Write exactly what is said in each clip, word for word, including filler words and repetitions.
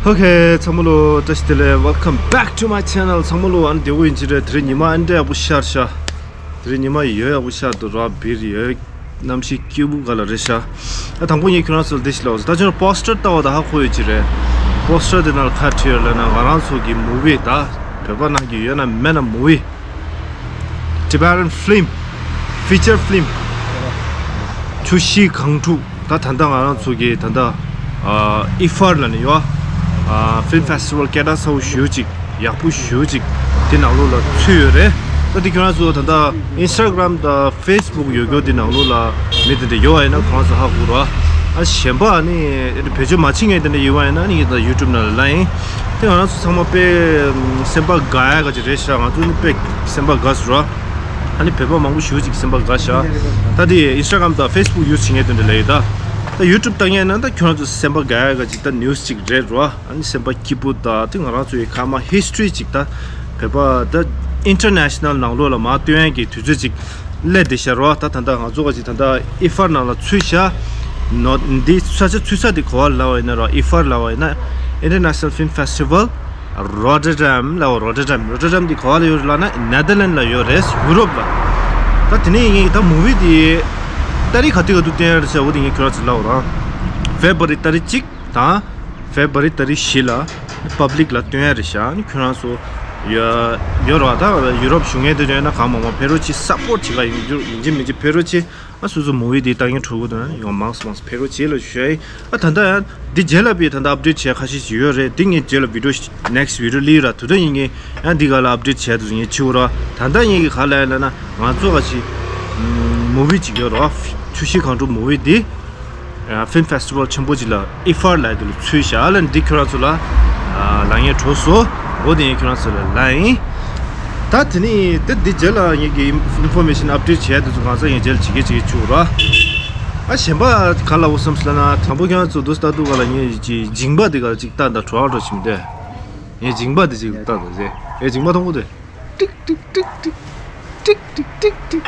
Okay, ཚང་མ་ལོ་བཀྲ་ཤིས་བདེ་ལེགས། Welcome back to my channel. ཚང་མ་ལོ་ཨ་ནི་བདེ་པོ་ཡིན་གྱི་རེད། དེ་རིང་ཉི་མ་ཨ་ནི་འདྲ་ཡག་པོ་ཤར་ཤག་དེ་རིང་ཉི་མ་ཡོད་ཡག་པོ་ཤར་འདུག་ར། བིར་ཡོད། གནམ་གཤིས་སྐྱིད་པོ་ག་ལ་རེད་ཤག་ཨ་དང་པོ་ངས་ཁྱོད་རང་ཚོ་ལ་འདི་ཞིག་ལབ་ཟེར། ད་ཁྱོད་རང་པོ་སི་ཊར་ལྟ་བ་ད་ཧ་གོ་ཡོད་ཀྱི་རེད། པོ་སི་ཊར་དེ་ནང་ལ་ག་བྲིས་ཡོད་ལབ་ན། ང་རང་ཚོ་གི་མུ་བི་ད་བོད་པ་ནང་གི་ཡོད་ན་མེད་ན་མུ་བི། Tibetan film, feature film. ཆུ་བཞི་སྒང་དྲུག་ད་ད་ལྟ་ང་རང་ཚོ་གི་ད་ལྟ་ཨ་ཨི་ཧྥར་ལ་ནི་ཡོད། ཨ་ཕིལམ་ཕེ་སི་ཊི་བལ་སྐད་གྲགས་ཚ་བོ་ཞེ་པོ་ཅིག་ཡག་པོ་ཞེ་པོ་ཅིག་དེ་ནང་ལོགས་ལ་ཚུད་ཡོད་རེད། ད་དེ་ཁྱོད་རང་ཚོ་ད་ལྟ་ཨིན་སི་ཊ་གྷི་རམ་དང་ཕེ་སི་བུག་ཡོད་རྒྱུ་དེ་ནང་ལོགས་ལ་མི་དེ་འདྲ་ཡོད་པ་ཡིན་ན་ཁོ་རང་ཚོ་ཧ་གོ་རོགས། ཨ་གཞན་པ་ནི་བེད་སྤྱོད་མ་བྱེད་མཁན་དེ་འདྲ་ཡོད་པ་ཡིན་ན་ནི་ད་ཡུ་ཊུབ་ནང་ལ་ལ་ཡིན། དེ་ང་རང་ཚོ་ཚང་མ་དཔེ་སེམས་པ་དགའ་ཡ་ག་ཅིག་རེད་ཤག་ང་ཚོ་ནི་དཔེ་སེམས་པ་དགའ་སོང་ར། ཨ་ནི་བོད་པ་མང་པོ་ཞེ་པོ་ཅིག་སེམས་པ་དགའ་ཤག་ད་དེ་ཨིན་སི་ཊ་གྷི་རམ་དང་ཕེ་སི་བུག་ཡུ་སི་བྱེད་མཁན་དེ་འདྲ་ལ་ཡོད་ད། ད་ཡུ་ཊུབ་ལྟ་མཁན་ན་ད་ཁྱོད་རང་ཚོ་སེམས་པ་དགའ་ཡ་ག་ཅིག་ད་ནིའུ་སི་ཅིག་རེད་ར། ཨ་ནི་སེམས་པ་སྐྱིད་པོ་ད་དེ་ང་རང་ཚོ་ཡི་ཁ་མ་ཧི་སི་ཊོ་རི་ཅིག་ད་བོད་པ་ད་ཨིན་ཊར་ནེ་ཤ་ནལ་ནང་ལོགས་ལ་མར་སྟོན་ཡ་གི་དུས་ཚོད་ཅིག་སླེབས་བསྡད་ཤག་ར། ད་ད་ལྟ་ང་ཚོ་ག་ཅིག་ད་ལྟ་ཨི་ཧྥར་ནང་ལ་ཚུད་ཤག་ནོ་འདི་ས་ཆ་ཚུད་ས་དེ་ག་པར་ལབ་པ་ཡིན་ན་ར། ཨི་ཧྥར་ལབ་པ་ཡིན་ན་International Film Festival Rotterdam ལབ་པ། རོ་ཊར་ཌམ། རོ་ཊར་ཌམ་འདི་ག་པར་ལ་ཡོད་རེད་ལབ་ན་ནེ་དར་ལན་ཌི་ལ་ཡོད་རེད། ཡུ་རོབ་ལ། ད་དེ་ནས་ངས་ད་མུ་བི་འདི་ཏ་རིག་ག་དུས་ག་དུས་སྟོན་ཡ་རེད་ཟེར་བ་དེ་ངས་ཁྱོད་རང་ཚོ་ལབ་པ་ར། ཕེབ་རུ་ཝ་རི་ཏ་རིག་གཅིག་དང་ཕེབ་རུ་ཝ་རི་ཏ་རིག་བཞི་ལ་པབ་ལིག་ལ་སྟོན་ཡ་རེད་ཤག་ཨ་ནི་ཁྱོད་རང་ཚོ་ཡོད་ཡོད་རེད་བ། ད་ཡུ་རོབ་བཞུགས་མཁན་དེ་ཚོ་ཡིན་ན་གང་མང་མང་ཕེབས་རོགས་གྱིས། སཔོར་ཊི་བྱེད་ག་ཡིན་རྒྱུ་ཡིན་གཅིག་མིན་གཅིག་ཕེབས་རོགས་གྱིས། ཨ་སོ་སོ་མུ་བི་དེ་ལྟ་མཁན་ཕྲུ་གུ་དང་ཡང་མང་སུ་མང་སུ་ཕེབས་རོགས་བྱེད་ལ་ཞུ་ཡ་ཡིན། ཨ་ད་ལྟ་ཡང་འདི་རྗེས་ལ་བི་ད་ལྟ་ཨབ་ཌེཊ་བྱས་ཁ་ཤས་ཤིག་ཡོད་རེད། འདི་ངས་རྗེས་ལ་བི་ཌི་ཡོ་ནེག་སི་ཊི་བི་ཌི་ཡོ་ལི་ར་དུ་ད་ཡིན་ངས་ཡང་འདི་ག་ལ་ཨབ་ཌེཊ་བྱས་དུ་ངས་བྱེད་འོ་ར། ད་ལྟ་ངས་གི་ག་ལ་ཡ་ལ་ན་ང་ཚོ་ག་ཅི་མུ་བི་ཅིག་ཡོད་ར། ཆུ་བཞི་སྒང་དྲུག་མུ་བི་འདི་ཕིལམ་ཕེ་སི་ཊི་བལ་ཆེན་པོ་ཅིག་ལ་ཨི་ཧྥར་ལ་དེ་ལ་ཚུད་ཤག་ལ་འདི་ཁྱོད་རང་ཚོ་ལ་ལ་ངས་གྲོགས་སོ་འོ་དེ་ངས་ཁྱོད་རང་ཚོ་ལ་ལ་ཡིན། ད་དེ་ནི་དེ་འདི་རྗེས་ལ་ངེད་ཀྱི་ཨིན་ཕོར་མེ་ཤན་ཨབ་ཌེཊ་བྱས་དེ་ཚོ་གང་ས་ངས་རྗེས་ལ་བྱེད་ཀྱི་བྱེད་ཀྱི་བཅུག་ར། ཨ་གཞན་པ་ག་ལ་འོ་བསམ་སོང་ན་དང་པོ་ཁྱོད་རང་ཚོ་འདུག་ལྟ་འདུག་ག་ལ་ངས་ཀྱི་མཇིང་པ་དེ་ག་ལ་ཅིག་ལྟ་ད་གྲོགས་གྲོགས་བྱེད་མི་འདུག་ངས་མཇིང་པ་དེ་ཅིག་ལྟ་ད་ཟེ། ངས་མཇིང་པ་མཐོང་གོ་དེ། ཏིག་ཏིག་ཏིག་ཏིག་ཏིག་ཏིག་ཏིག་ཏིག་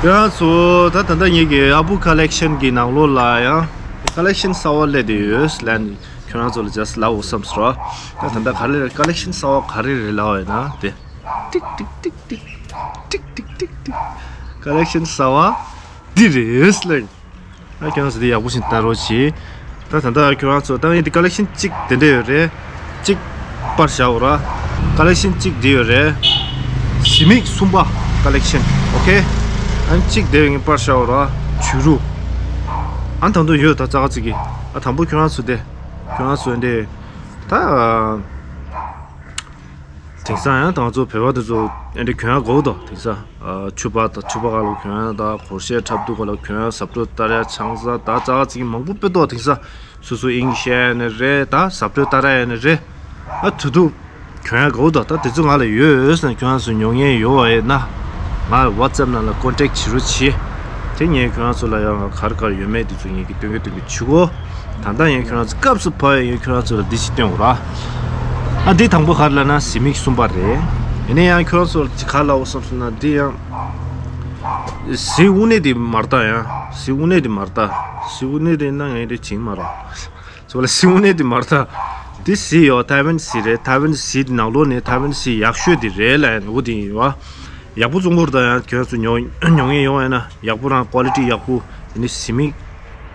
ཁྱོད་རང་ཚོ་ད་ད་ལྟ་ངེད་ཀྱི་ཨ་བུ་ཁ་ལེག་ཤན་གྱི་ནང་ལོགས་ལ་ཡང་ཁ་ལེག་ཤན་གསར་བ་སླེབས་བསྡད་ཡོད་ལན། ཁྱོད་རང་ཚོ་ལ་ཇ་སི་ལབ་འོ་བསམ་སོང་ར། ད་ད་ལྟ་ག་རེ་རེད། ཁ་ལེག་ཤན་གསར་བ་ག་རེ་རེད་ལབ་པ་ཡིན་ན་དེ། ཏིག་ཏིག་ཏིག་ཏིག་ཏིག་ཏིག་ཏིག་ཏིག་ཁ་ལེག་ཤན་གསར་བ་འདི་རེད་ལན། ཨ་ཁྱོད་རང་ཚོ་འདི་ཡག་པོ་ཞིག་ལྟ་རོགས་གྱིས། ད་ད་ལྟ་ཁྱོད་རང་ཚོ་ད་ངས་འདི་ཁ་ལེག་ཤན་གཅིག་དེ་འདྲ་ཡོད་རེད། གཅིག་པར་བཞག་འོ་ར། ཁ་ལེག་ཤན་གཅིག་འདི་ཡོད་རེད། གཟི་མིག་གསུམ་པ་ཁ་ལེག་ཤན། ཨོ་ཁེ། ཨ་ནི་གཅིག་དེ་ངས་པར་བཞག་འོ་ར། བྱུ་རུ། ཨ་ད་དུང་ཡོད་ད་ཙག་ཙིག་གི། ཨ་དང་པོ་ཁྱོད་རང་ཚོ་དེ། ཁྱོད་རང་ཚོ་འདི། ད། དེང་སང་ཡང་ང་ཚོ་བོད་པ་དེ་ཚོ་ཨེ་འདྲ་གྱོན་ཡ་དགའ་བོ་དོ། དེང་སང་ཨ་ཕྱུ་པ་དང་ཕྱུ་པ་ག་ལ་གྱོན་ཡ་དང་གོར་སེཊ་འཁྲབ་འདུག་ག་ལ་གྱོན་ཡ། ཟ་འཕྲུག་ལྟ་ཡ་ཆང་ས་ད་ཙག་ཙིག་མང་པོ་དཔེ་འདུག་དེང་སང་སོ་སོ་དབྱིངས་བཤད་ཡ་ནི་རེད། ད་ཟ་འཕྲུག་ལྟ་ཡ་ནི་རེད། ཨ་དུ་དུ་གྱོན་ཡ་དགའ་བོ་དོ། ད་དེ་ཚོ་ང་ལ་ཡོད་ཟེར་ན་ཁྱོད་རང་ཚོ་ཉོ་མཁན་ཡོད་པ་ཡིན་ན་ང་ཝ་ཊི་སི་ཨེབ་ནང་ལ་ཀོན་ཊེག་བྱེད་རོགས་གྱིས། དེ་ངས་ཁྱོད་རང་ཚོ་ལ་ཡང་ག་རེ་ག་རེ་ཡོད་མེད་དེ་ཚོ་ངས་ཀྱི་སྟོན་གི་སྟོན་གི་བྱེད་གོ། ད་ལྟ་ཡང་ཁྱོད་རང་ཚོ་སྐབས་སུ་བབས་ཡ་ཡང་ཁྱོད་རང་ཚོ་ལ་འདི་ཞིག་སྟོན་འོ་ར། ཨ་འདི་དང་པོ་ག་རེ་ལབ་ན་གཟི་མིག་གསུམ་པ་རེད། ཡིན་ན་ཡང་ཁྱོད་རང་ཚོ་ལ་ཅིག་ག་རེ་ལབ་འོ་བསམ་སོང་ན་འདི་ཡང་གཟི་དངོས་གནས་དེ་མ་རེད་ད། ཡང་གཟི་དངོས་གནས་དེ་མ་རེད་ད། གཟི་དངོས་གནས་དེ་ཡིན་ན་ངས་འདི་བྱིན་མ་རེད། ཚོ་ལ་གཟི་དངོས་གནས་དེ་མ་རེད་ད། འདི་གཟི་ཡོད་ཐའེ་ཝན་གཟི་རེད། ཐའེ་ཝན་གཟི་དེ་ནང་ལོགས་ནས་ཐའེ་ཝན་གཟི་ཡག་ཤོས་དེ་རེད་ལབ་ཡ་འོ་དེ་ཡིན་བ། ཡག་པོ་བཙོང་གི་རེད་ད། ཡང་ཁྱོད་ཚོ་ཉོ་ཉོ་མཁན་ཡོང་བ་ཡིན་ན་ཡག་པོ་རང་ཀོ་ལི་ཊི་ཡག་པོ་དེ་ནི་གཟི་མིག་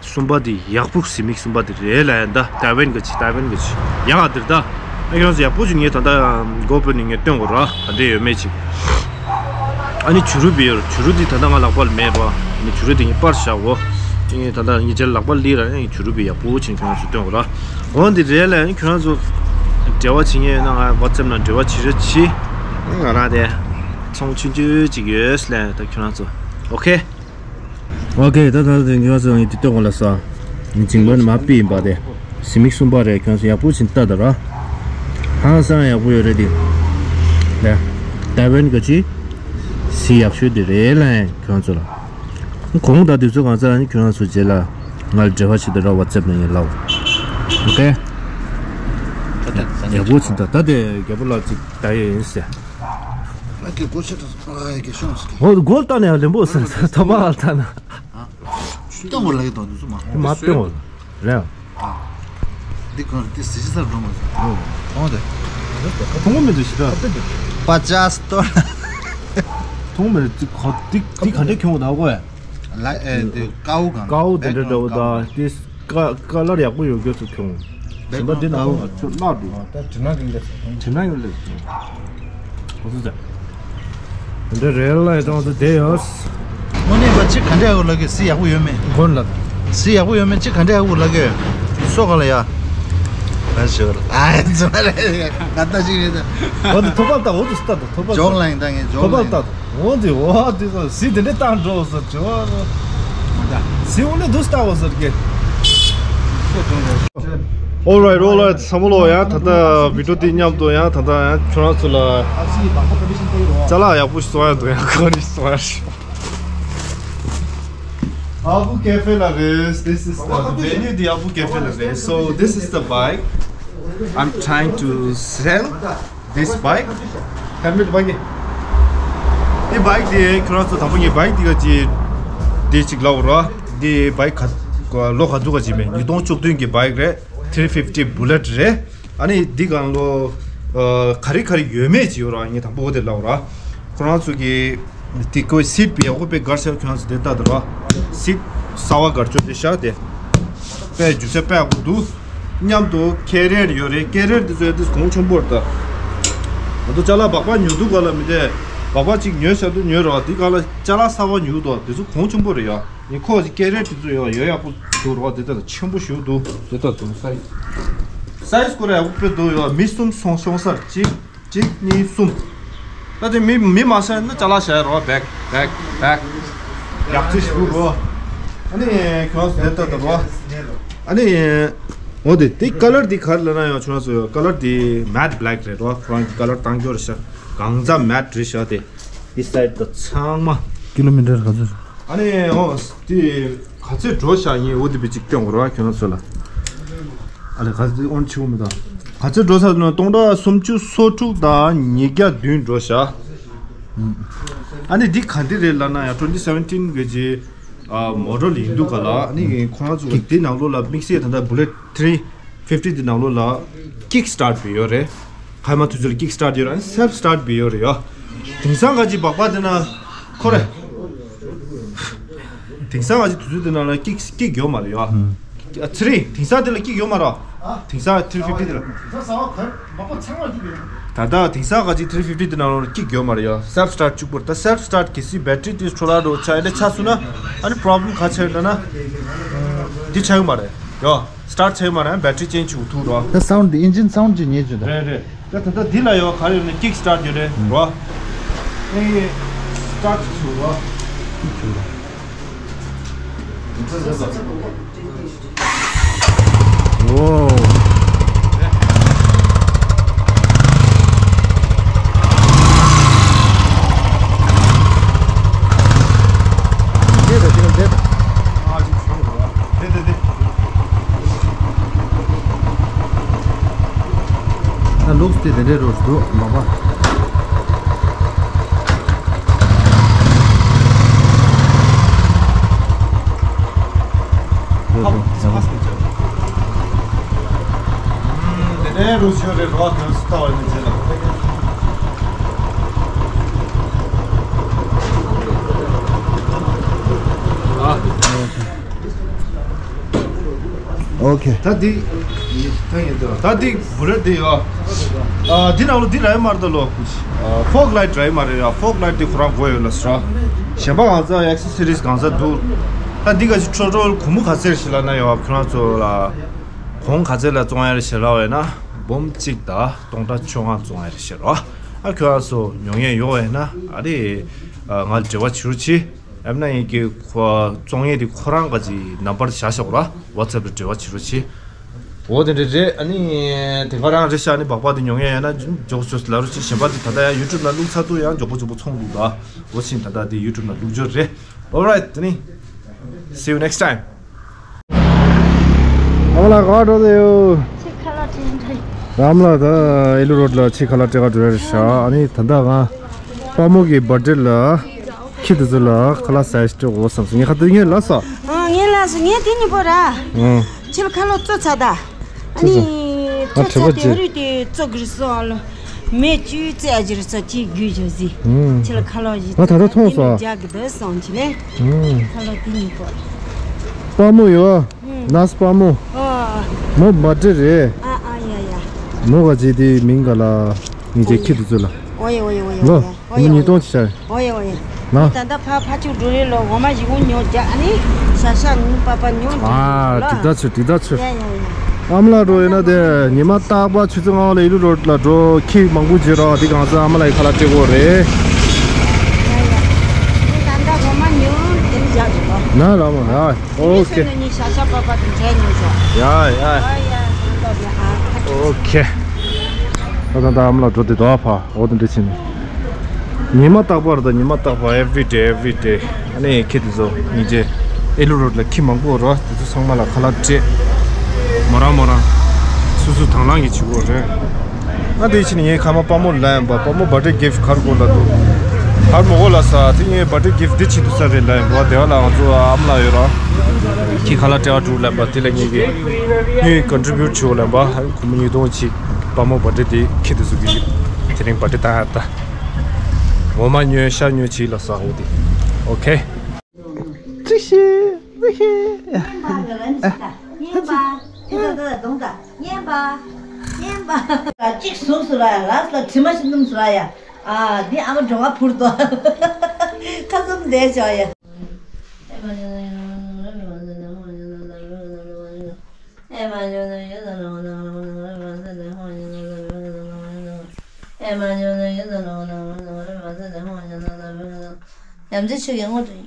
གསུམ་པ་དེ་ཡག་པོ་གཟི་མིག་གསུམ་པ་དེ་རེད་ལབ་ཡ་ད། ཐའེ་ཝན་གི་ཆི་ཐའེ་ཝན་གི་ཆི་ཡག་ཨ་དེ་རེད་ད། ཨ་ཁྱོད་ཚོ་ཡག་པོ་ཅིག་ངས་ད་ལྟ་གོ་པོ་ནས་ངས་སྟོན་དགོས་ར། ད་འདྲས་ཡོད་མེད་ཅིག་ཨ་ནི་བྱུ་རུ་བི་ཡོད་ར། བྱུ་རུ་དེ་ད་ལྟ་ང་ལག་པ་ལ་མེད་ར། ཨ་ནི་བྱུ་རུ་དེ་ངས་པར་བཞག་གོ། ངས་ད་ལྟ་ངས་རྗེས་ལ་ལག་པ་ལ་སླེབས་ར། ཨ་ནི་བྱུ་རུ་བི་ཡག་པོ་ཅིག་ཁྱོད་ཚོ་སྟོན་དགོས་ར། འོ་འདི་རེད་ལབ་ཡ་ནི་ཁྱོད་ཚོ་འབྲེལ་བ་བྱེད་མཁན་ཡོད་ན་ང་ཝ་ཊི་སི་ཨེབ་ནང་འབྲེལ་བ་བྱེད་རོགས་གྱིས། ང་རང་དེ་ཚོང་ཆུང་ཆུང་ཅིག་ཡོད་ལབ་ཡ་ད་ཁྱོད་རང་ཚོ། ཨོ་ཁེ། ཨོ་ཁེ། ད་ད་དེ་ཁྱོད་ཚོ་ངས་དེ་ལྟོས་གོང་ལ་ས། ངས་མཇིང་པ་ནི་མ་ཕུད་ཡིན་པ་དེ། གཟི་མིག་གསུམ་པ་རེད། ཁྱོད་ཚོ་ཡག་པོ་ཕྱིན་ལྟ་ད་ར། ཧང་སང་ཡག་པོ་ཡོད་རེད་དེ། ལ། ཐའེ་ཝན་གི་ཆི། གཟི་ཡག་ཤོས་དེ་རེད་ལབ་ཡ་ཁྱོད་ཚོ་ལ། གོང་ད་དུས་ཚོད་གང་ཚར་ནི་ཁྱོད་ཚོ་རྗེས་ལ་ང་ལ་འབྲེལ་བ་བྱེད་དུ་ར། ཝ་ཊི་སི་ཨེབ་ནང་ངས་ལབ། ཨོ་ཁེ། ད་ད་ཡག་པོ་ཕྱིན་ད། ད་དེ་རྒྱལ་པོ་ལགས་ཅིག་ད་ཡས་ཡིན་ཟེར། ཨ་ཀེ་གོ་ཆེ་ད་ཨ་ཀེ་ཤོང་སི་ཀེ། ཧོ་གོལ་ད་ནས་ལེན་པོ་ཟེར་ཐོབ་པ་ཨལ་ད་ན། ཨ། སྟོན་དགོས་ལབ་ཀྱི་འདུག་མ། དེ་མ་སྟོན་དགོས། རེད། ཨ། འདི་གང་རེད། དེ་གཟི་བརྗིད་ཚར་འགྲོ་མ་སོང་། འོང་དེ། མཐོང་མི་འདུག་ཞེ་དྲག་པ་ཅཱས་སྟོན། མཐོང་མི་འདུག་ཁོ་དེ་དེ་ག་འདྲ་ཁྱོང་བ་དག་གོ་ཡ། ལ་ཨེ་དེ་ཀའུ་གང་ཀའུ་དེ་འདྲ་འདྲ་བོ་དང་དེ་ཀ་ཀ་ལར་ཡག་པོ་ཡོད་རྒྱུ་ཚོ་ཁྱོང་། བྱེ་མ་འདི་ནང་ལོགས་ལ་ཁྱོད་བརླག་འདུག་ད་དྲི་ན་གིན་ལས་དྲི་ན་གིན་ལས་ཁྱོང་། འོ་ཚོ་ཚ། འདི་རེད་ལ་ཡི་ཏང་ཚོ་དེ་ཡོད། དངོས་གནས་པ་ཅིག་ག་འདྲ་ཡག་པོ་ལབ་གི། གཟི་ཡག་པོ་ཡོད་མེད། མགོན་ལ། གཟི་ཡག་པོ་ཡོད་མེད་ཅིག་ག་འདྲ་ཡག་པོ་ལབ་གི། སོ་ག་ལ་ཡ། ཨ་ཞོར་ཨ་ཙི་མ་རེད་ག་ད་ཅིག་རེད་ད། འོ་དེ་ཐོབ་པ་ལྟ། འོ་དེ་ལྟ་དང་ཐོབ་པ་ཇོག་ལ་ཡིན་ད་ངས་ཇོག་ཐོབ་པ་ལ་ཡིན། ལྟ་དང་། འོ་དེ་འོ་དེ་ཚོ་གཟི་དེ་འདྲ་བཏང་འགྲོ་ཟེར་ཇོ། གཟི་འོ་ནས་དུ་ལྟ་བ་ཟེར་གི། All right, all right. བསམ་བློ་ཡང་ད་ལྟ་བི་ཌིའོ་འདི་མཉམ་དུ་ཡང་ད་ལྟ་ཡང་ཁྱོད་རང་ཚོ་ལ་ཅ་ལག་ཡག་པོ་ཞིག་བཙོང་ཡ་འདུག་ཡང་ག་རེ་ཞིག་བཙོང་ཡ་ཞིག་ཨ་བུ་ཀེ་ཧྥེ་ལ་རེད། This is the venue. འདི་ཨ་བུ་ཀེ་ཧྥེ་ལ་རེད། So this is the bike I'm trying to sell. This bike. ཧེལ་མེ་ཊི་བྷའི་ཀི། འདི་བྷའི་ཀི་དེ་ཁྱོད་རང་ཚོ་དང་པོ་ངའི་བྷའི་ཀི་འདི་ག་ཅི་འདི་གཅིག་ལབ་རོགས། འདི་བྷའི་ཀི་ག་ལོ་ག་ཚོད་ག་ཅི་མེད། ཉིས་སྟོང་བཅུ་བདུན་གྱི་བྷའི་ཀི་རེད། three fifty Bullet རེད། ཨ་ནི་འདི་གང་ལོ་ག་རེ་ག་རེ་ཡོད་མེད་ཅིག་ཡོད་ར། ངས་དང་པོ་འོ་དེ་ལབ་ར། ཁོ་རང་ཚོ་གི་དེ་ཀོ་སིད་པི་ཡག་པོ་པའི་གར་ཤག་ཁྱོད་རང་ཚོ་དེ་ལྟ་དུ་ར། སིད་གསར་བ་གར་ཆོག་དེ་ཤག་དེ་པའི་རྒྱུ་ཆ་པའི་གོ་འདུག་མཉམ་དུ་ཀེ་རེར་ཡོད་རེད། ཀེ་རེར་དེ་ཚོ་དེ་གོང་ཆེན་པོ་རེད་ད། ང་ཚོ་ཅ་ལག་སྦག་སྦག་ཉོ་དུས་ག་ལ་མི་དེ་སྦག་སྦག་ཅིག་ཉོས་བཞག་དུས་ཉོས་ར། དེ་ག་ལ་ཅ་ལག་གསར་བ་ཉོ་དུས་དེ་ཚོ་གོང་ཆེན་པོ་རེད་ཡ། ཉི་ཁོག་ཅིག་ཀེ་རེར་དེ་ཚོ་ཡོད་ཡོད་ཡག་པོ་འདུག་རོགས། དེ་ལྟ་ཆེན་པོ་ཞིག་འདུག་དེ་ལྟ་འདུག་སའི་སའི་སི་སྐོར་ཡག་པོ་དཔེ་འདུག་ཡོད། མི་གསུམ་སོང་སོང་སར་གཅིག་གཅིག་གཉིས་གསུམ། ད་དེ་མི་མི་མ་ཤར་ན་ཅ་ལག་ཤར་རོགས། བེག་བེག་བེག་ཡག་ཅིག་ཞུ་རོགས། ཨ་ནི་ཁྱོད་ཚོ་དེ་ལྟ་འདུག་རོགས། ཨ་ནི་འོ་དེ་དེ་ཀ་ལར་དེ་ག་རེ་ལབ་ན་ཡང་ཁྱོད་ཚོ་ཀ་ལར་དེ་མེ་ཊི་བྷེ་ལེག་རེད་རོགས། ཁོ་རང་གི་ཀ་ལར་བཏང་རྒྱུ་རེད་ཤག་གང་ཚ་མེ་ཊི་རེད་ཤག་དེ། འདི་སའི་ཌི་དང་ཚང་མ། ཀི་ལོ་མི་ཊར་ག་ཚོད། ཨ་ནི་འོ་དེ་ག་ཚོད་འགྲོ་ཤག་ཡིན། འོ་དེ་བི་ཅིག་སྟོན་དགོས་ར་ཁྱོད་རང་ཚོ་ལ། ཨ་ལེ་ག་ཚོད་ཨོན་ཆི་བོ་མི་དང་། ག་ཚོད་འགྲོ་ས་ན་སྟོང་ཕྲག་སུམ་ཅུ་སོ་དྲུག་དང་ཉིས་བརྒྱ་བདུན་འགྲོ་ཤག་ཨ་ནི་འདི་ག་འདི་རེད་ལབ་ན་ཡང་twenty seventeen གི་ཅི་མོ་ཌེལ་ཡིན་འདུག་ག་ལ། ཨ་ནི་ཁོ་རང་ཚོ་གི་འདི་ནང་ལོགས་ལ་དམིགས་བསལ་ད་ལྟ་བུ་ལེ་ཊི་ཐི་རི་ཕིབ་ཊི་འདི་ནང་ལོགས་ལ་ཀིག་སི་ཊར་ཊི་བི་ཡོད་རེད། ཁ་མ་ཐུ་ཚོད་ལ་ཀིག་སི་ཊར་ཊི་ཡོད་རེད། ཨ་ནི་སེལཕ་སི་ཊར་ཊི་བི་ཡོད་རེད་ཡ། དེང་སང་ག་ཅི་སྦག་སྦག་དེ་ན་ཁོ་རེ། དེང་སང་ག་ཅི་དུས་ཚོད་དེ་ན་ལ་ཀིག་ཀིག་ཡོད་མ་རེད་ཡ། ཨ་ཚེ་རིང་དེང་སང་དེ་ལ་ཀིག་ཡོད་མ་རེད། དེང་སང་ཐི་རི་ཕིབ་ཊི་དེ་ལ། ད་ལྟ་དེང་སང་ག་ཅི་ཐི་རི་ཕིབ་ཊི་དེ་ན་ལ་ཀིག་ཡོད་མ་རེད་ཡ། སེལཕ་སི་ཊར་ཊི་གཅིག་པོ་རེད། ད་སེལཕ་སི་ཊར་ཊི་གལ་སྲིད་བེ་ཊི་རི་དེ་འཕྲོ་བརླག་འགྲོ་ཆ་ཡ་དེ་ཆ་སོང་ན་ཨ་ནི་པོ་རོབ་ལེམ་ག་ཆ་ཡོད་ལབ་ན། འདི་ཆ་ཡོད་མ་རེད་ཡ། སི་ཊར་ཊི་བྱས་མ་རེད། བེ་ཊི་རི་ཅེན་ཇི་བྱེད་ཐུབ་རོགས། ད་སའུན་ཌི་དེ་ཨིན་ཇིན་སའུན་ཌི་ཅིག་ཉན་བྱུང་ད། རེད་རེད། ད་ད་ལྟ་འདི་ལ་ཡོད་ག་རེ་ཡོད་ན་ཀིག་སི་ཊར་ཊི་ཡོད་རེད་རོ། ཨེ་སི་ཊར་ཊི་བྱུང་རོ། ཀིག་བྱུང་རོ། ཨོ། དེ་ད་དེ་ད་དེ་ད། ཨ་ཅིག་བྱུང་རོ། དེ་དེ་དེ། ད་ལུགས་དེ་དེ་འདྲའི་རོ་འདུག་མ་པ། དེ་འདྲའི་རོ་ཞོ་རེ་རོ་དེ་སུ་ལྟ་བ་ནི་བྱེད་ལ། ཨོ་ཁེ། ད་འདི། ད་འདི་བུ་རེད་འདི་ཡོ། ཨ་འདི་ནང་ལོ་འདི་ར་ཡོད་མ་རེད་ད་ལོ། ཨ་ཕོག་ལའིཊ་ར་ཡོད་མ་རེད་ཡ། ཕོག་ལའིཊ་འདི་ཁོ་རང་དགོས་ཡོད་ལ་སོ། གཞན་པ་གང་ཚ་ཨེག་སེ་སི་རིས་གང་ཚ་འདུག་ད་འདི་ག་ཅི་ཁྲོ་ཁྲོ་གོང་མོ་ག་ཚད་ཞིག་ལ་ན་ཡོ། ཁྱོད་རང་ཚོ་ལ་གོང་ག་ཚད་ལ་བཙོང་ཡ་རེད་ཞེས་ལབ་ཡོད་ན་འབུམ་གཅིག་དང་སྟོང་ཕྲག་བཅོ་ལྔ་བཙོང་ཡ་རེད་ཞེས་རོ། ཨ་ཁྱོད་རང་ཚོ་ཉོ་མཁན་ཡོད་ཡོད་ན་ཨ་རེ་ང་ལ་འབྲེལ་བ་བྱེད་རོགས་གྱིས། ཡང་ན་ཡིན་གྱི་ཁོ་བཙོང་ཡས་དེ་ཁོ་རང་ག་ཅི་ནམ་བར་བཞག་བཞག་ར་ཝ་ཊི་སེབ་ལ་འབྲེལ་བ་བྱེད་རོགས་གྱིས། འོ་དེ་འདྲ་རེད། ཨ་ནི་དེ་ག་རང་རེད་ཤག་ཨ་ནི་སྦག་སྦག་དེ་ཉོ་མཁན་ཡོད་ན་མགྱོགས་མགྱོགས་ལབ་རོགས་གྱིས། གཞན་པ་དེ་ད་ལྟ་ཡང་ཡུ་ཊུབ་ནང་བླུགས་ཚར་དུས་ཡང་མགྱོགས་པོ་མགྱོགས་པོ་ཚོང་འདུག་ད། འོ་ཕྱིན་ད་ལྟ་དེ་ཡུ་ཊུབ་ནང་བླུགས་རྒྱུ་རེད། Alright, ད་ནི། See you next time. ཨ་མ་ལགས་ག་པར་འགྲོ་བསྡད་ཡོད། ཆེ་ཁ་ལག་སྤྲད་འདྲ་ཡིན། རམ་ལ་ད་ཨེ་ལུ་རོཌ་ལ་ཆེ་ཁ་ལག་སྤྲད་ག་འགྲོ་ཡ་རེད་ཤག་ཨ་ནི་ད་ལྟ་ང་དཔའ་མོ་གི་བར་ཌེ་ལ་ཁྱི་དེ་ཚོ་ལ་ཁ་ལག་ཟ་ཡ་ཞིག་སྤྲད་དགོས་བསམ་སོང་། ངས་ཁ་ཏུ་ངས་ལབ་སོང་། ཨ་ངས་ ངས་དེ་ནི་པོ་ར། ཨང་། ཁྱེད་ཁ་ལོ་བཙོ་ཚ་ད། ཨ་ནི། ཨ་བཙོ་ཚ་དེ་རུ་དེ་བཙོ་གིར་སོ་ཨ་ལོ། མེ་བཅུ་རྩི་ཨ་ཇིར་སོ་ཅི་རྒྱུ་ཇོ་ཟི། ཨང་། ཁྱེད་ཁ་ལོ་ཡི། ང་ད་ལྟ་མཐོང་སོང་། རྒྱ་གི་དོ་སོང་ཅི་ལེ། ཨང་། ཁ་ལོ་དེ་ནི་པོ། པ་མོ་ཡོ། ཨང་། ནས་པ་མོ། ཨོ། མོ་མ་འདྲེ་རེད། ཨ་ཨ་ཡ་ཡ། མོ་ག་ཇི་དེ་མིང་ག་ལ། ངེད་ཀྱི་ཁྱི་དུ་ཚོ་ལ། ཨོ་ཡ་ཨོ་ཡ་ཨོ་ཡ་ལོ། ཨོ་ཡ། མོ་ཉིས་སྟོང་ཅི་ཤར། ཨོ་ཡ་ཨོ་ཡ། ན། ད་ལྟ་ཕ་ཕ་ཆུ་འགྲོ་རེ་ལོ། འོ་མ་ཞིག་ཀུན་ཉོ་རྒྱ་ཨ་ནི། ཤ་ཤ་ནི་པ་པ་ཉོ་རྒྱ་ཨ་ལོ། དེ་ད་ཚོད་དེ་ད་ཚོད། ཡ་ཡ་ཡ། ཨ་མ་ལགས་འགྲོ་ཡིན་ན་དེ་ཉི་མ་རྟག་པ་ཆུ་ཚོད་ལྔ་པ་ལ་ཨེ་ལུ་རོ་ལ་འགྲོ། ཁྱི་མང་པོ་བརྗེ་རོགས་དེ་གང་ཚ་ཨ་མ་ལགས་ཡི་ཁ་ལ་སྤྲད་དགོས་རེད། ཡ་ཡ། ད་ལྟ་འོ་མ་ཉོ་དེ་རྒྱ་ལོ། ན་ར་མ་ན། ཨོ་ཁེ། ནི་ཤ་ཤ་པ་པ་དེ་འདྲ་ཉོ་ཤོག་ཡ་ཡ། ཨ་ཡ་ཟིན་ཏོ་ཡ་ཨ། ཨོ་ཁེ། ད་ད་ད་ཨ་མ་ལགས་འགྲོ་དེ་དོ་ཨ་ཕ་འོ་དེ་འདྲ་ཕྱིན་ནས། ཉི་མ་རྟག་པར་དང་ཉི་མ་རྟག་པར་every day every day ཨ་ནི་ཁྱི་དེ་ཚོ་ཉིན་རྗེ་ཨེ་ལུ་རོ་ལ་ཁྱི་མང་པོ་རོ། དེ་ཚོ་ཚང་མ་ལ་ཁ་ལག་སྤྲད། མོ་རང་མོ་རང་སུ་སུ་དང་བླངས་ཀྱི་བྱེད་དགོས་རེད། ང་དེ་ཕྱིན་ནས་ངའི་ཁ་མ་པ་མོ་ལ་ཡིན་པ་པ་མོ་བར་ཌེ་གིཕ་གར་དགོས་ལ་འདུག་གར་མོ་གོ་ལ་ས་དེ་ངའི་བར་ཌེ་གིཕ་འདི་ཕྱིན་དུ་ས་རེད་ལ་ཡིན་པ་དེ་བ་ལ་ང་ཚོ་ཨ་མ་ལགས་ཡོད་ར། ཁྱི་ཁ་ལག་སྤྲད་བ་འགྲུབ་ལ་ཡིན་པ་དེ་ལ་ངེད་ཀྱི་ངའི་ཀོན་ཊི་བིའུ་ཊི་བྱེད་དགོས་ལ་ཡིན་པ། ཁོ་མོ་ཉིས་སྟོང་ཅིག་པ་མོ་བར་ཌེ་དེ་ཁྱི་དེ་ཚོ་གི་དེ་རིང་བར་ཌེ་བཏང་ཡ་ད། འོ་མ་ཉོས་ཤ་ཉོས་བྱིས་ལ་ས་འོ་དེ། ཨོ་ཁེ། ཙི་ཤི། ཙི་ཤི། སྙན་པ་ར་ལན་ཅི་ད། སྙན་པ། ཁྱེད་ད་ད་གདོང་ད། སྙན་པ། སྙན་པ། གཅིག་བཟུང་སུ་ར་ཡ། རས་ལ་དྲི་མ་ཞིག་སྣུམ་སུ་ར་ཡ། ཨ་འདི་ཨ་མ་འགྲོ་བ་ཕུར་དོ། ཁ་ཙམ་བསྡད་ཆོག་ཡ། ཡ་མཚན་ཆོས་ཀྱི་དངོས་དང་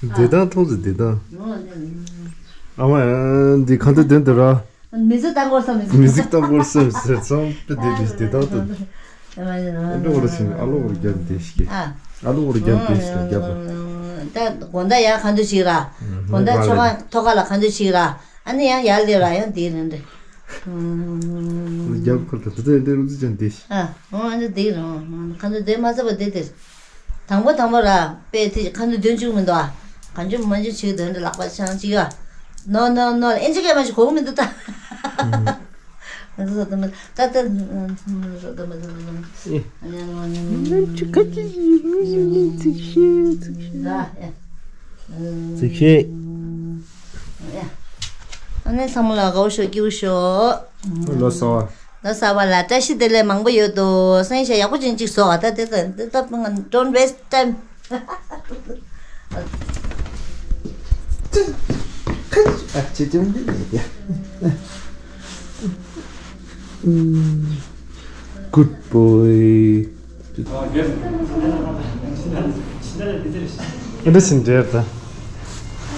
བདེ་ཐང་མཐོང་ཚེ་བདེ་ཐང་། ཨ་མ་འདི་གང་དུ་བདེ་འདུག་ར། མི་ཚེ་བཏང་དགོས་བསམ་མི་ཚེ། མི་ཚེ་བཏང་དགོས་བསམ་ཟེར་ཙང་དཔེ་བདེ་བདེ་བདེ་ཐང་དུ། ཨ་ལོ་བོར་ཕྱིན་ཨ་ལོ་བོར་རྒྱབ་བདེ་ཞིག་ཨ་ལོ་བོར་རྒྱབ་བདེ་ཞིག་རྒྱབ། ད་དགོང་དག་ཡང་གང་དུ་ཞིག་ར། དགོང་དག་ཆོ་ག་ཐོག་ཁ་ལ་གང་དུ་ཞིག་ར། ཨ་ནི་ཡང་ཡར་སླེབས་ར་ཡང་དེ་རེད་འདྲ། རྒྱབ་ཁུལ་དུ་དེ་ཚོ་འདི་རུ་ཅི་ཅང་འདི། ཨ་འོ་ཨ་ནི་དེ་རེད། ཁ་འདོན་དེ་མ་ཚར་བ་དེ་དེ་རེད། དང་པོ་དང་པོ་ར་དཔེ་དེ་ཁ་འདོན་དོན་བཅུག་མི་འདུག་ཨ། གང་བྱུང་མ་བྱུང་བྱེད་དོན་དུ་ལག་པ་འཆང་གཅིག་ཨ། ནོ་ནོ་ནོ་ཨེན་ཅི་ཀེ་མ་ཞིག་གོ་མི་འདུག་ད། ད་ད་ད་ད། ཨེ། ཨ་ནི་ཨ་ནི་ཨ་ནི་ཨ་ནི། ཅི་ག་ཅི་ཡིན་ཅིག་ཤེས་ཅིག་ཤེས། ཅིག་ཤེས། ཨ་ནི་ཚང་མ་ལ་དགའ་བོ་ཤོག་སྐྱིད་པོ་ཤོག་ལོ་གསར་བ། ལོ་གསར་བ་ལ་བཀྲ་ཤིས་བདེ་ལེགས་མང་པོ་ཡོད་དོ། སང་ཉིན་ཞག་ཡག་པོ་ཅན་ཅིག་བཟོ་ག་ད་དེ་ད་དེ་ད་don't waste time། ཨ་ཅེ་ཅེ་འདི་ནས་ཡ། Good boy. འདི་ཕྱིན་འདྲེར་ད།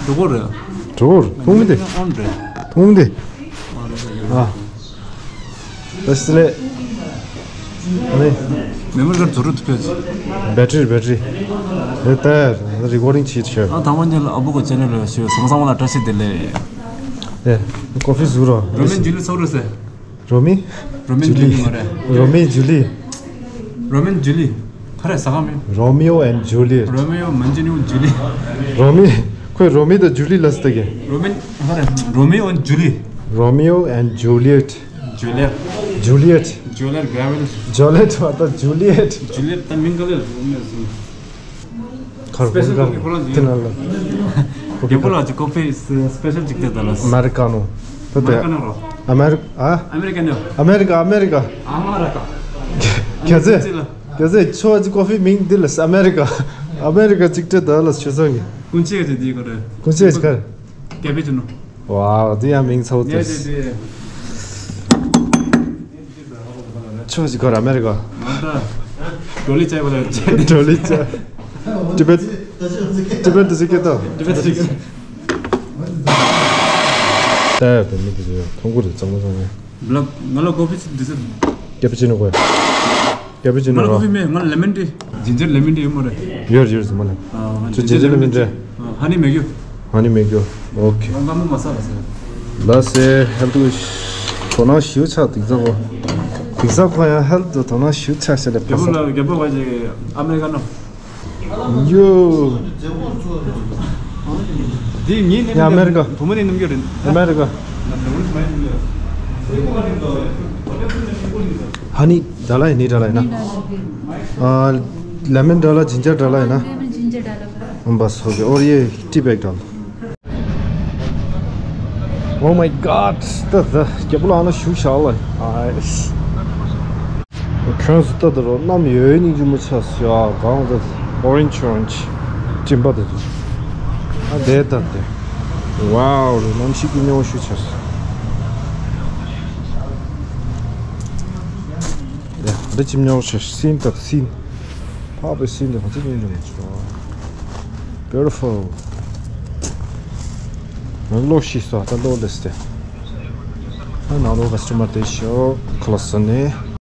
འགྲོ་གོ་རེད། འགྲོ་གོ་རེད། ཐུང་མི་འདི། ཨོན་རེད། ཐུང་མི་འདི། ཨ། ད་སི་ལེ། ཨ་ནི། མེ་མོ་རི་ཀར་རྫུ་རུ་དུ་ཕེབས། བེ་ཏྲི་བེ་ཏྲི། རེད་ད། རི་ཀོར་ཌིང་བྱེད་ཤོག་ཨ་དང་པོ་ཉིད་ལ་ཨ་བུ་གི་ཅེ་ནལ་ལ་ཞུ། སོང་ཙང་བ་ལ་བཀྲ་ཤིས་བདེ་ལེགས། ཨེ། ཀོ་ཕི་བཟོ་རོགས། རོ་མན་ཇུ་ལི་ཚོགས་རུ་ཟེར། རོ་མི། རོ་མན་ཇུ་ལི་མ་རེད། རོ་མི་ཇུ་ལི། རོ་མན་ཇུ་ལི། ག་རེ་ཟ་ག་མིན། Romeo and Juliet. Romeo མན་ཇུ་ལི་ཇུ་ལི། རོ་མི། ཁོས་རོ་མི་དང་ཇུ་ལི་ལ་ཟེར་གི། རོ་མན་ག་རེ། Romeo and Julie. Romeo and Juliet. Juliet. Juliet. Juliet ག་རེ། Juliet བ་དང་ཇུ་ལི་ཡེད། ཇུ་ལི་ཡེད་ད་མིང་ག་ལེར་རོ་མི་ཡོད་སོང་། ཁར་སྤེ་ཤལ་ཀོ་ཕི་ཁོ་རང་ཡིན། དེ་ན་ལ། རྒྱལ་པོ་ལགས་ཀྱི་ཀོ་ཕི་སྤེ་ཤལ་ཅིག་སྟེར་དང་ལ། ཨ་མེ་རི་ཀ་ནོ། ད་དེ། ཨ་མེ་རི་ཀ་ནོ། ཨ་མེ་རི་ཀ་ཨ་མེ་རི་ཀ་ཨ་མེ་རི་ཀ། ཨ་མ་ར་ཀ། ག་ཚད། ག་ཚད་ཆོ་ཅི་ཀོ་ཕི་མིང་འདི་ལ་ཨ་མེ་རི་ཀ། ཨ་མེ་རི་ཀ་ཅིག་སྟེར་དང་ལ་ཆོས་ཚང་གི། ཀུན་ཆེ་ག་ཅི་འདི་ག་རེ། ཀུན་ཆེ་ཅི་ག་རེ། ཀེ་པི་ཅི་ནོ། ཝའོ། འདི་ཡང་མིང་ཚ་བོ་དེ། ཆོས་ཀྱི་སྐོར་ཨ་མེ་རི་ཀ། ང་ད་ཌོ་ལི་ཅའི་བ་ལ་ཅའི་ཌོ་ལི་ཅའི། ཊི་བེཊ། ཊི་བེཊ་དུ་ཅི་སྐད་ཏོ། ཊི་བེཊ་དུ་ཅི། ད་ཡ་དེ་མི་དེ་ཚོ་ཡང་མཐོང་གི་རེད་གཙང་མ་གཙང་མ། ང་ལ་ང་ལ་ཀོ་ཕི་ཅི་འདི་ཚོ། ཀེ་པི་ཅི་ནོ་གོ། ཀེ་པུ་ཅི་ནོ་རོ། ང་ལ་ཀོ་ཕི་མེད། ང་ལ་ལེ་མོན་ཊི། ཇིན་ཇར་ལེ་མོན་ཊི་ཡོད་མ་རེད། ཡོད་ཡོད་ཟེར་མ་ལེ། ཨ། ང་ཅོ་ཇིན་ཇར་ལེ་མོན་ཊི། ཨ། ཧ་ནི་མེད་རྒྱུ། ཧ་ནི་མེད་རྒྱུ། ཨོ་ཁེ། ང་སྔ་མོ་མ་ཟ་བ་ཟེར། ལ་སེ་ཧེལ་ཐུ་དོ་སྣང་ཞིའུ་ཆགས་དིག་ས་གོ། དིག་ས་གོ་ཡང་ཧེལ་ཐུ་དོ་སྣང་ཞིའུ་ཆགས་ཤེ་ལེ། རྒྱལ་པོ་ལ་རྒྱལ་པོ་བ་ཅིག་ཨ་མེ་རི་ཀ་ནོ། ཡོ། འདི་ངའི་ནས་ཡ་ཨ་མེ་རི་ཀ། དུ་མ་ནས་སྣུམ་རྒྱུ་རེད། ཨ་མེ་རི་ཀ། ཧ་ནི་ཌ་ལ་ཡིན་ནི་ཌ་ལ་ཡིན་ན། ཨ། ལེ་མོན་ཌ་ལ། ཇིན་ཇར་ཌ་ལ་ཡིན་ན། ལེ་མོན་ཇིན་ཇར་ཌ་ལ། ཨམ་བ་སོ་གི་ཨོར་ཡེ་ཊི་བེག་ཌ་ལ། Oh my God! ད་ད་རྒྱལ་པོ་ལགས་ན་བཞུགས་བཞག་ལ། ཨ། ཁྱོད་ཚོ་ལྟ་དུ་རོ། གནམ་ཡོད་སྙིང་རྗེ་མོ་ཆགས་སོང་ཡ། གང་ད་ཨོ་རེན་ཇི་ཨོ་རེན་ཇི་སྤྲིན་པ་དེ་ཚོ། ཨ་དེ་ལྟ་དེ། ཝའོ་རེ། གནམ་གཤིས་སྐྱིད་ཉོག་ཤུ་ཆགས་སོང་། ཡ་འདི་སྐྱིད་ཉོག་ཆགས་སིན་ད་སིན། ཕག་པའི་སིན་དེ་གང་ཚེ་སྙིང་རྗེ་མོ་ཆགས། Beautiful། ང་ལོ་ཤི་སོང་ད་ལོ་ལེས་ཏེ། ཨ་ནང་ལོ་ཀ་སི་ཊ་མར་དེ་ཤོ་ཁ་ལ་ས་ནས།